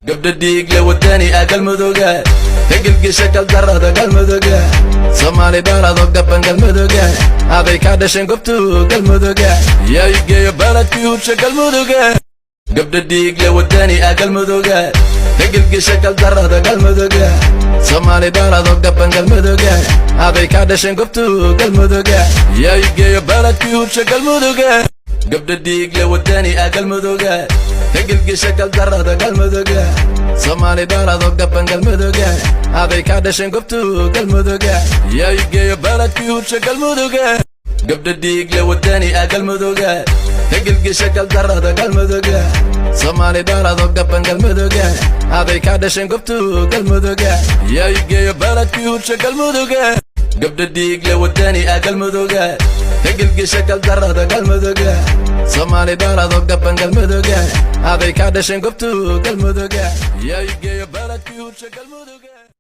Gabdha dhiigle wadani ah Galmuduga, ka gelgesha galdarada Galmuduga, Soomaali dhalado gaban Galmuduga, aday ka dhasheen gobtu Galmuduga, yaa igeeyo baladkii hubsha Galmuduga. Gabdha dhiigle wadani ah Galmuduga, ka gelgesha galdarada Galmuduga, Soomaali dhalado gaban Galmuduga, aday ka dhasheen gobtu Galmuduga, yaa igeeyo baladkii hubsha Galmuduga. Gabdha dhiigle wadani ah Galmuduga, ka gelgesha galdarada Galmuduga, Soomaali dhalado gaban Galmuduga, aday ka dhasheen gobtu Galmuduga, yaa igeeyo baladkii hubsha Galmuduga. Gabdha dhiigle wadani ah Galmuduga, ka gelgesha galdarada Galmuduga, Soomaali dhalado gaban Galmuduga, aday ka dhasheen gobtu Galmuduga, yaa igeeyo baladkii hubsha Galmuduga. Gabdha dhiigle wadani ah Galmuduga, ka gelgesha galdarada Galmuduga, Soomaali dhalado gaban Galmuduga, aday ka dhasheen gobtu Galmuduga, yaa igeeyo baladkii hubsha Galmuduga.